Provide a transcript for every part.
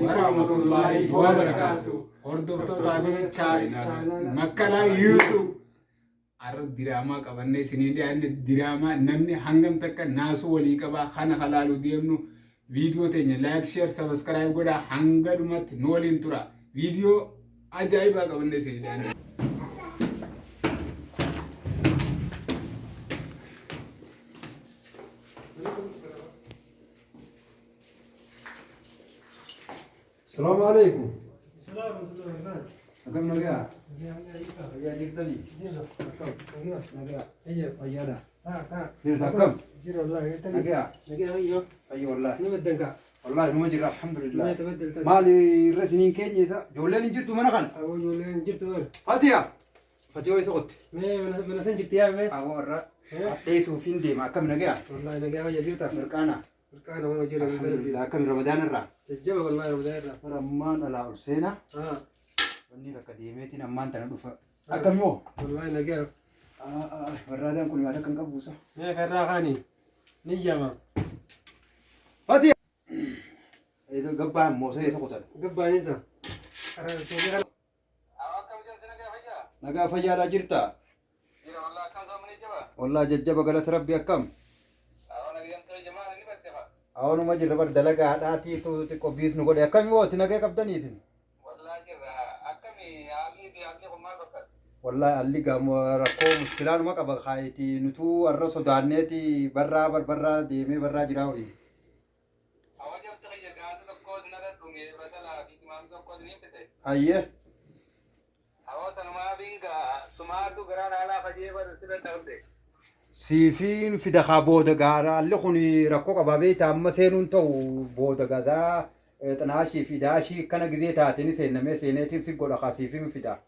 Warahmatullahi wabarakatuh. Hordoftootaa fi chaanala Makkalaa YouTube. Har'a diraamaa qabannee isinii dhiyaanne, diraamaa namni hangam takka naasuu walii qabaa kana kalaaluu deemnu. Viidiyoo teenya like, share, subscribe godhaa, hanga dhumatti nu waliin tura. Viidiyoo ajaa'ibaa qabannee isinii dhiyaanne. Salaamu alaikum. Akkam nagaa? Fayyaa jirtanii? Akkam? Nagaa. Fayyaadha. Jirta akkam? Nagaa. Fayya wallaahi. Wallaahi numa jira, alhamdulillah. Maali irra isiniin keenya isa? Ijoolleen hin jirtu mana kana? Fatiya. Fatiya isa qotte. Awwa irra hadheessuuf hin deema. Akkam nagaa? Mirqaana. Alhamdulillah, akkam Ramadaan irraa? Bara ammaan alaa ol seenaa. Wanni takka deemeetiin ammaan tana dhufa. Akkam yoo? Barraadaan kun maal akka hin qabuusa? Fatiya. Eessa gabbaan moosee eessa kutan? Nagaa fayyaadhaa jirtaa? Wallaa jajjaba, galata Rabbi, akkam? Awanuma jirra bar, dalagaa hadhaatiitu xiqqoo biis nu godhe. Akkami hooti, nagaa qabdaniitin? Wallaahi alli rakkoo muskilaanuma qaba kaayiti, nutuu har'a sodaanneeti barraa bar barraa deemee barraa jiraa ho'i. Ayyee. Siifiin fida kaa booda gaara, alli kun rakkoo qabaa beektaa, amma seenuun ta'u booda gadaa xinaashii fi daashii akkana gizee taate ni seennamee seeneetiin si godha kaa, siifiin fida.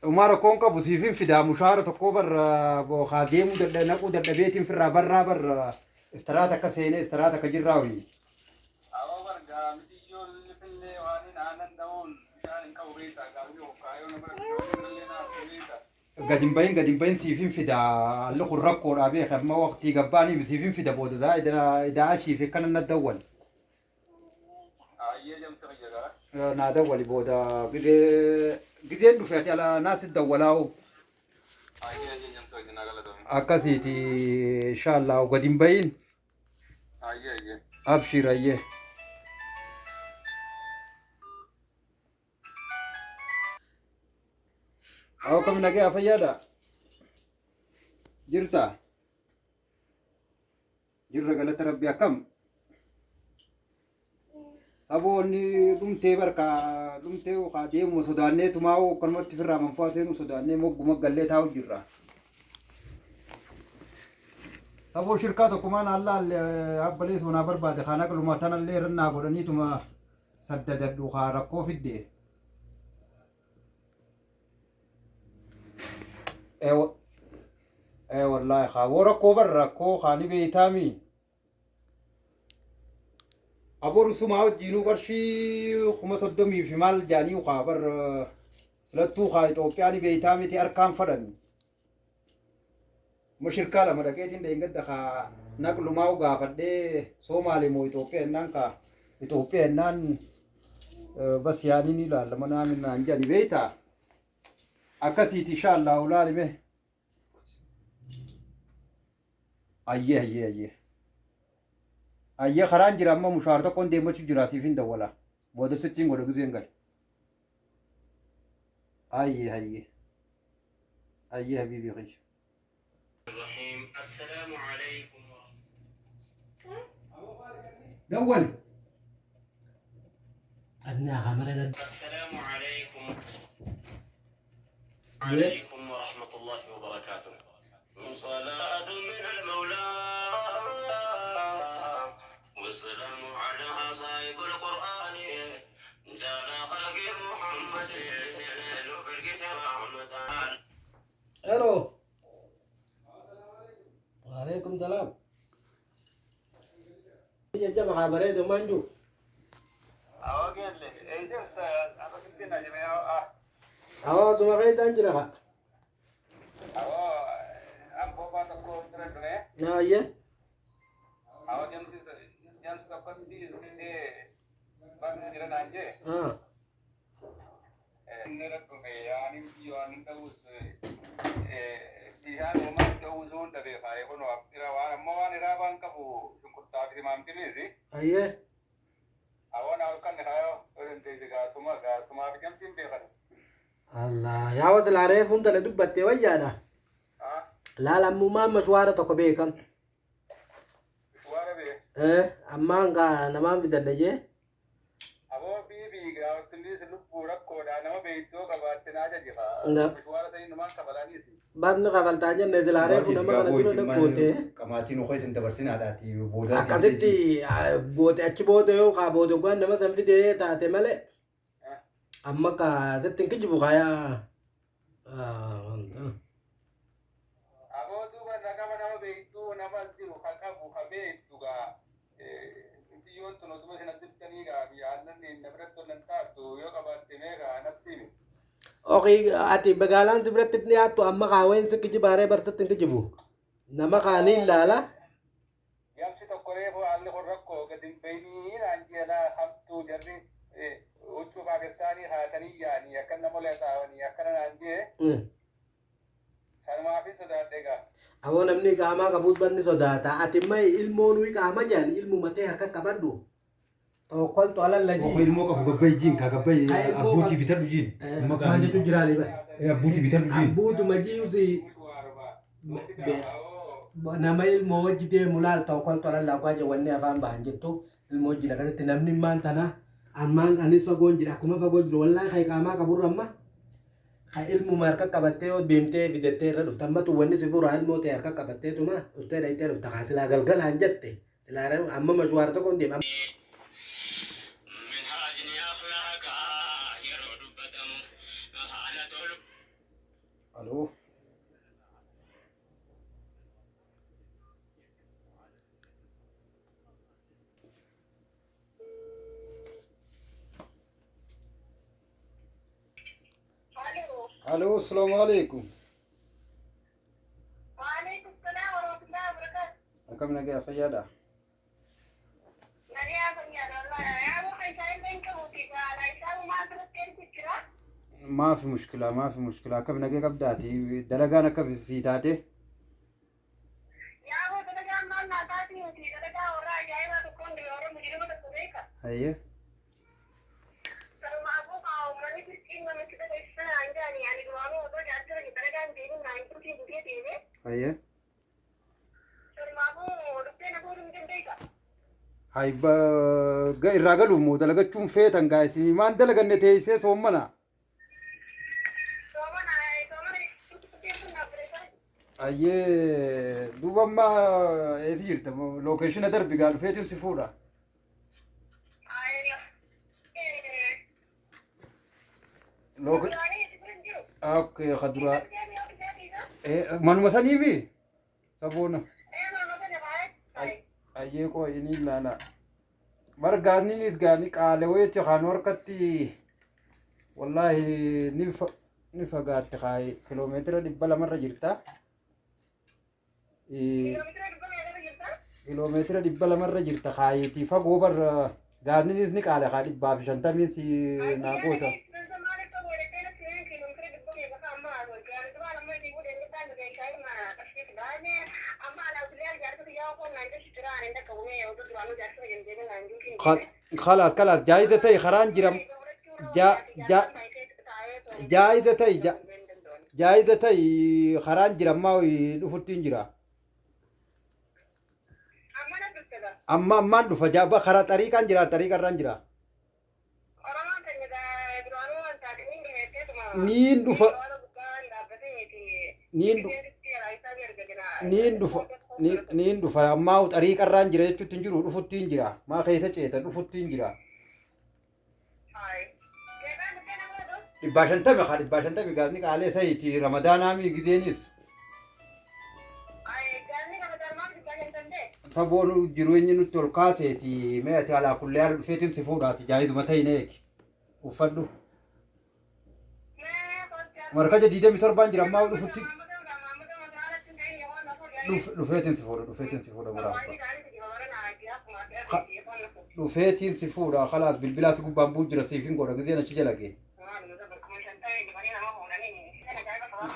Umaa rakkoon qabu, siifin fida, mushaara tokkoo barra kaa deemuu dadha naquu dadhabeetiin firraa barraa barra istiraat akka seenee istiraat akka jirraa hoyi. Gad hin bahin, gad hin bahin, siifin fida, alli kun rakkoodhaa beeka, amma waqtii gabbaanii siifin fida booda daa idaashii fi akkana na dawwal. Naa dawwali booda gizee gizeen dhufe, ati ala naa si dawwalaa'u. Akkasiiti, inshaallah gad hin bahin. Abshir, ayyee. Awo kam, nagaa fayyaadha? Jirta? Jirra, galata Rabbi, akkam? Saboonni dhumtee barka dhumtee kaa deemu sodaannee tumaa akkanumatti firraa manfaa seenuu sodaannee mogguma gallee taa'u jirra. Saboo shirkaa tokkumaan allaalle abbalee soonaa barbaade kaan aqluma tanallee irrannaa godhaniituma saddadadhu kaa rakkoo fidde. Ee wallaahi kaa woo rakkoo bar rakkoo kaa ni beeytaami. Aboru sumaa wajjiinuu qarshii 30,000 fi maal jaanii kaa bar silattuu kaa Itoophiyaa ni beeytaa miti, harkaan fadhani. Mushirkaa lama dhaqeetiin dheengadda kaa naqlumaa gaafadhee, Soomaalee moo Itoophiyaa jennaan, kaa Itoophiyaa jennaan, bas yaanii ni ilaalla naamin naan jedhani beeytaa. Akkasiiti, inshaallah ulaalime. Ayyee ayyee ayyee. Ayyee, karaan jira, amma mushaar tokkoon deemachuu jira, siif hin dawwala. Booda sittiin godha gizeen gale. Ayyee ayyee. Ayyee habiibii kiyya. الرحيم السلام عليكم ورحمة Dawwali. Adnaa kamarana. السلام عليكم عليكم ورحمة الله وبركاته، صلاة من المولى والسلام على صاحب القرآن جال خلق محمد وبالكتاب رحمة. Hello. Waalaikum salaam. Jajjaba haa bareedu maanju. Hawaasuma keessaan jira haa. Ayyee. Ah. Ayyee. Allah yaa silaa reefuun tana dubbattee wayyaadha. Laala ammumaa mashwaara tokko beekam. Ammaan gaa namaan fidadha jee. Barni kafaltaa jenne silaa reefu nama kana dura dhaggoote. Qamaatiin nu keessa hin dabarsin haadhaati boodaa. Akkasitti goote achi booda yoo kaa booda waan nama san fidee taate malee. Amma kaa sitti hin kijibu kaayaa. Okii ati magaalaan si biratti dhiyaattu amma kaawwen si kijibaaree barsitti hin kijibu. Nama kaanii ilaala. Yamsi tokko reefu haalli kun rakkoo gadi hin beeyniin anjeelaa hamtuu jarri huccuu Paakistaanii haatanii yaanii akka nama leetaawanii akkana naan jee sanumaafin sodaadhe egaa. Aboo namni qaamaa qabuus banni sodaata. Ati imma ilmoo nuyi qaama jedhan ilmuma ta'e harka qabadhu. Tokkoltu alalla Oku jii. ilmoo qabu gabbayi jiin kaa gabbayi Ka ilmoo abbuutii qabu- bitadhu jiin. Akkuma jechuun jiraanii bara. Abbuutii bitadhu jiin. Abbuutuma jiusi nama ilmoo wajji deemu laal tokkoltu alalla akka wanni afaan bahan jettu ilmoo wajji akkasitti namni maan tana ammaan anis fagoon jira akkuma fagoo jiru wallaahi kan qaamaa qaburra amma kan ilmuma harka qabattee yoo deemtee fidattee irra dhufta ammatu wanni si furaa ilmoo ta'e harka qabatteetuma uftee dhayitee dhufta kaa silaa galgalaan jette silaa amma mashwaara tokko hin deema. Minhaajni akhlaaqaa yeroo dubbatamu haala tolu. Aloo. Aloo, salaamu alaikum. وعليكم السلام ورحمة الله وبركاته. Akkam nagaa fayyaadha. نبي آخر يا الله يا أبو خيسان بنك وكذا لا يساوي ما أدرك كيف كذا. Maafi mushkilaa maafi mushkilaa akkam nagaa qabdaati dalagaan akkam sii taate. يا أبو تلقى ما نعطاتي وكذا تلقى وراء جاي ما تكون دورة مجرمة تقولك. Hayyee. فما أبوك أو ماني في السين ما كذا ليس عندي يعني دوامي وضع جالس تلقى عندي ما عندي في بيتي تيجي. Hayyee. فما أبو ربنا أبو مجرم بيك. Hay irraa galuuf moo dalagachuun feetan gaa isinii maan dalaganne teessee soommana. سومنا سومنا كيف نبرة. Hayyee duuba amma eessa jirta lookeeshina darbi gaa dhufeetiin si fuudha. أيوه. Looke okay kaduraa إيه manuma saniifi saboona. ما Hayyee qoo inni ilaala. Bar gaazniinis gaanii qaalaweeti kan harkatti wallaahi ni fagaatte kaayi kiloomeetira 200rra jirta. Kiloomeetira 200rra jirta kaayitii fagoo bar gaazniinis ni qaale kaa 150 si naa goota. Khalaas khalaas jaayiza ta'e karaan jira jaayiza ta'e jaayiza ta'e karaan jira ammaa dhufutti hin jira. Amma ammaan dhufa jaaba karaa xariiqaan jira xariiqarraan jira. Niin dhufa niin niin dhufa niin dhufa ammaa xariiqarraan jira jechuutti hin jiru dhufutti hin jira maa keessa ceeta dhufutti hin jira. 150 kaa 150 gaasni qaalee sayiiti ramadaanaami gizeenis. Saboon jireenyi nutti ol kaaseeti mee ati alaa kullee haala dhufeetiin si fuudhaati jaayizuma ta'in eegi uffadhu. Markaja 27 jira ammaa dhufutti. Dhufeetiin si fuudha, dhufeetiin si fuudha muraa. Dhufeetiin si fuudha, khalaas bilbilaa si gubbaan buu jira siif hin godha gizeen achi jala gee.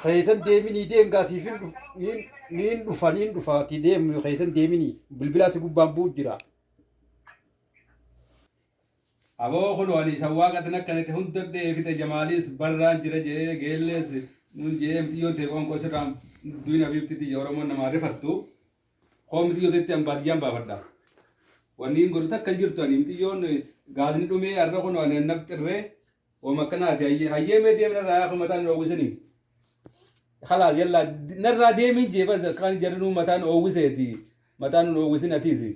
Keessan deeminii deemgaa siif hin niin dhufa niin dhufa ati deemu keessan deeminii bilbilaa si gubbaan buu jira. Aboo kun ani isa waaqatin akkanatti hunda dheefite Jamaalis barraan jira jee geellees nun jee mixiyyoon ta'e qoonqoo sirraan duwin abiibti tiyya Oromoon namaa rifattu koo mixiyyoon teetti an baadiyyaan baafadha. Wanni hin godhu takka hin jirtu ani mixiyyoon gaasni dhumee har'a kun ani naf xirree wooma akkanaati hayyee mee deemna irraa yaa mataan oowwisanii. Khalaas yallaa narraa deemin jee bas kan jarrinuu mataan oowwiseeti mataan oowwisin atiisi.